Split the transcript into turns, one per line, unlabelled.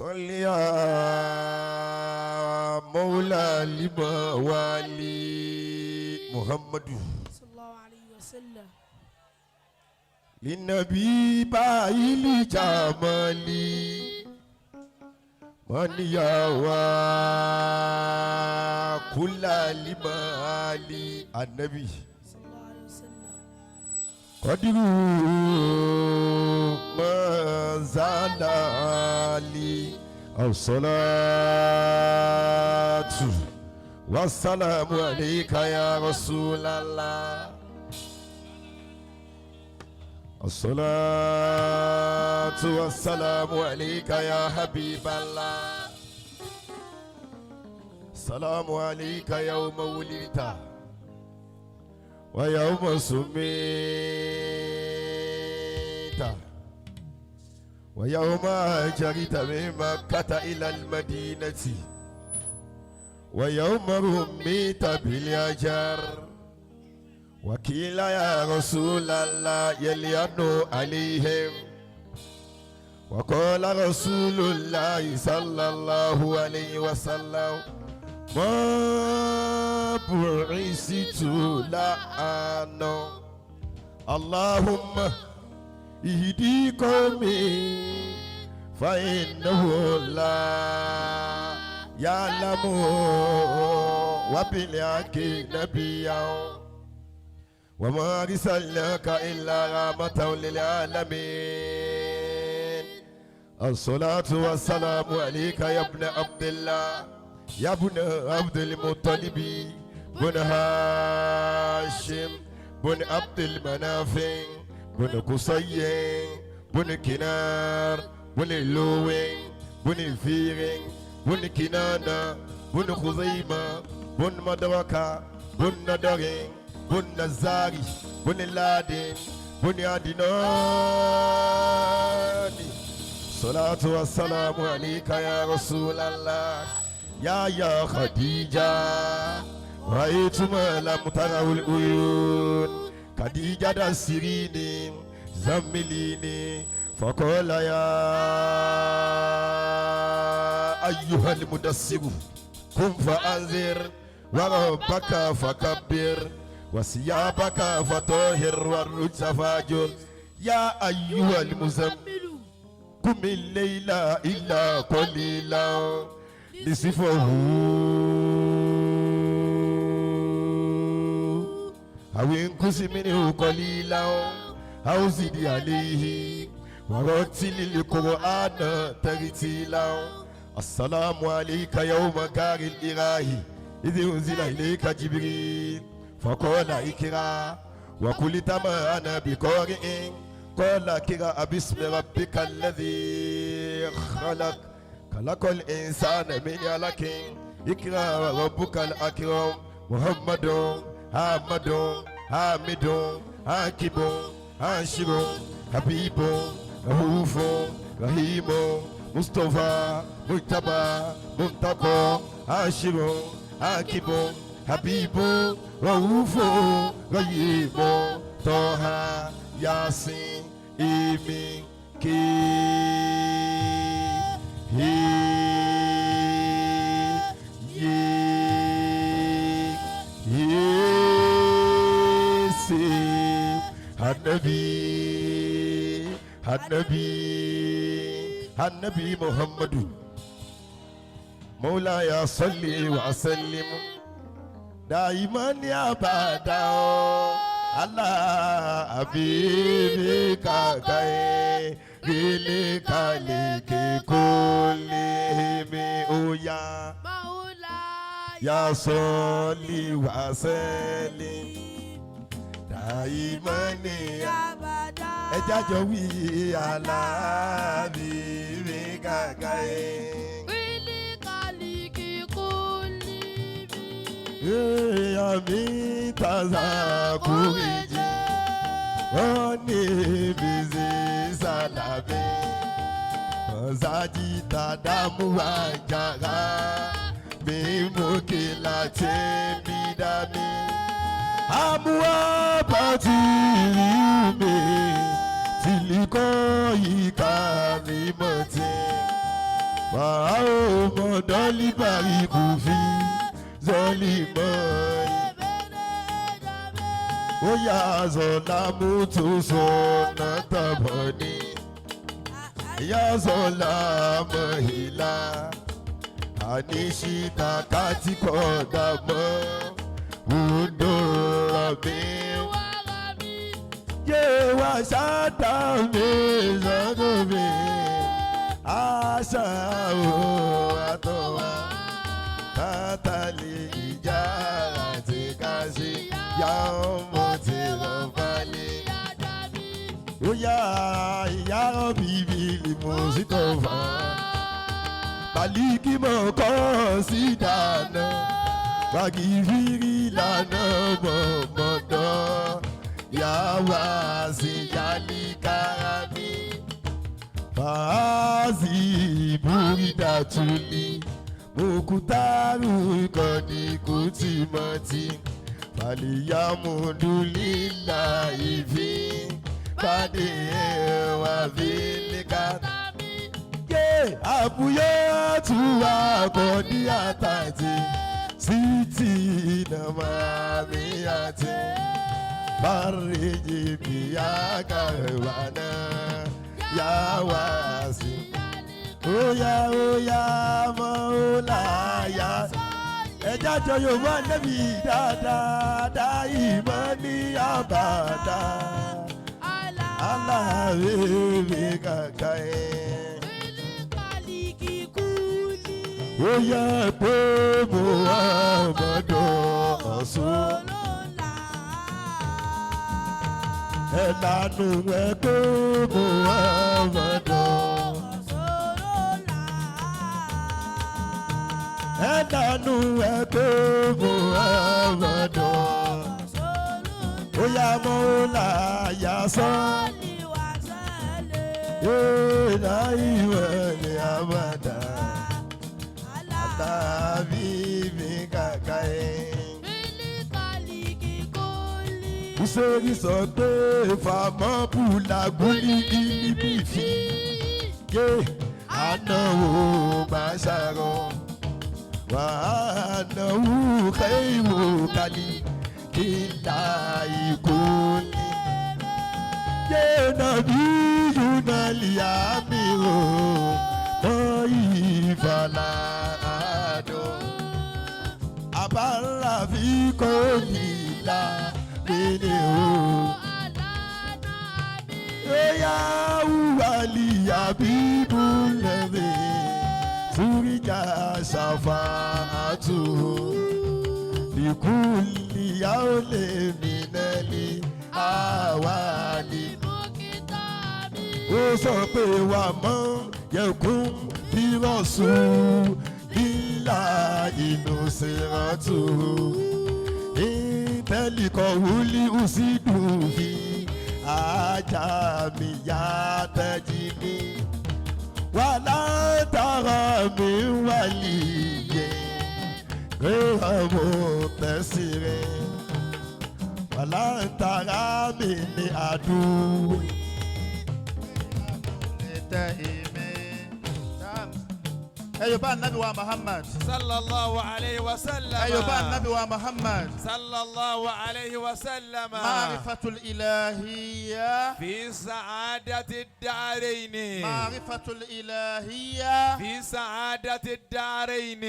صل يا مولى لما والي محمد
صلى الله عليه وسلم.
للنبي بايل جمالي من يوا كل لمالي النبي
صلى الله عليه وسلم.
قدر ما زال لي الصلاة والسلام عليك يا رسول الله الصلاة والسلام عليك يا حبيب الله السلام عليك يوم ولدت ويوم سميت ويوم هاجرت من مكة إلى المدينة ويوم رميت بالحجر وقيل يا رسول الله يلين عليهم وقال رسول الله صلى الله عليه وسلم ما بعثت لأنا اللهم اهدي قومي فإنه لا يعلم وبالحق نبيا وما أرسلناك إلا رحمة للعالمين الصلاة والسلام عليك يا ابن عبد الله يا ابن عبد المطلب بن هاشم بن عبد المناف بن قصي بن كنار بن لوين بن فير بن كنانة بن خزيمة بن مدركة بن ندر بن نزاري بن لادن بن عدنان الصلاة والسلام عليك يا رسول الله يا خديجة رأيت ما لم تره العيون خديجة دسريني زمليني فقال يا أيها المدثر قم فأنذر وربك فكبر وثيابك فطهر والرجز فاهجر يا أيها المزمل قم الليل إلا قليلا نصفه أو انقص منه قليلا أو زد عليه ورتل القرآن ترتيلا السلام عليك يوم غار الإله إذ أنزل إليك جبريل فقال اقرأ وقلت ما أنا بقارئ قال اقرأ باسم ربك الذي خلق خلق الإنسان من علق اقرأ وربك الأكرم محمد أحمد حامد عاقب عاشر حبيب رؤوف رحيم مصطفى مجتبى منتقى عاشر عاقب حبيب رؤوف رحيم طه ياسين إيمي كي هي يي يسي النبي النبي النبي محمد مولاي صل وسلم دائما أبدا على حبيبك خير الخلق كلهم يا
مولاي
يا صل وسلم دائما
أبدا
ẹ jájọ wí على حبيبك خير.
الخلق كلهم.
Àmì tàzàkùrìjì wọ́n ní bìzì sàlámì ọ̀sájì tàdámù àjàrà mímú kìlà tí mi dá mi. Àmúwá bàtì rí mi tìlíkọ́ ìka mi mọ̀ tí. Wàá ò mọ̀ dọ́lí bàrí kò fi zọ́lì mọ́ ó yà zọ̀lá mú tó sọ̀nà tàbọ̀ ní. Ìyá zọ̀lá mọ̀ ìlà àníṣìtà kátíkọ̀ dàmọ́ òǹdó rọ̀bì. Yé wa ṣáàtà mi sọ́dọ̀ mi, àṣà ò àtọ̀wá tátàlì ìjà àti káṣí yá ọmọ tí lọ falẹ̀. Ó yá ìyá bíbí lè mú sí tọ̀fà. Bàlíkì mọ̀ kọ́ sí dáná. Wàgìfìrí lànà mọ̀mọ́dọ́. Yà wá sí yálì kárami. Fàázì búrídà túlí. Mùkútàrú kọ́ni kùtìmọ̀tì. Fàlìyàmùdúlílà ìfì. Bàdé wà fílíkà. Yé àbúyọ́ tún wà kọ́ ní àtàtì. Sítì nàmàmì àti. Bàrìjì bìyà kàrìwánà. Yà wá sí. Óyá óyá mọ́ ó láyà. Ẹja jọ Yorùbá nẹ́bí dáadáa dá ìmọ̀ ní àbàdà. Aláwẹ̀ kàkà ẹ̀. Ó yẹ pé Muhammadu Ọ̀ṣun. Ẹ lanu ẹ pé Muhammadu. Ẹ lanu ẹ pé Muhammadu. Ó yá mọ́ láyà sán. Yóò láyé wẹ̀lẹ̀ àbàdà. Àtàbí mi kàkà ẹ̀. Ìṣèlú sọ pé fàmọ́ bùlà gúlí níbi fi yé ànáwó máa ṣàrọ̀. Wà á náwó kẹ́hìnwó kálí kí là ìkó ní. Yé nàbí yúnà lìyàmí o, mọ ìfàlà àdó. Àbára fi kò nílà mí o. Eya wali abibu lẹ́rẹ̀ fúríjà ṣàfàtù. Ìkúlìyà ó lè mí nẹ́lí àwàlì. Ó sọ pé wà mọ́ yẹ̀kún fírọ̀sù lílà inú ṣèrántù. Ìtẹ́lìkọ̀ wúlí ùsídùn fi ajá mi yá tẹ́jí mi. Wà látara mi wà líye, gbéra mo tẹ̀sí rẹ̀. Wà látara mi ní àdúgbò.
Ẹ yóò bá Nabi wa Muhammad.
Sallallahu alayhi wa sallam.
Ẹ yóò bá Nabi wa Muhammad.
Sallallahu alayhi wa sallam.
Ma'rifatul ilahiyya.
في سعادة الدارين.
Ma'rifatul ilahiyya.
في سعادة الدارين.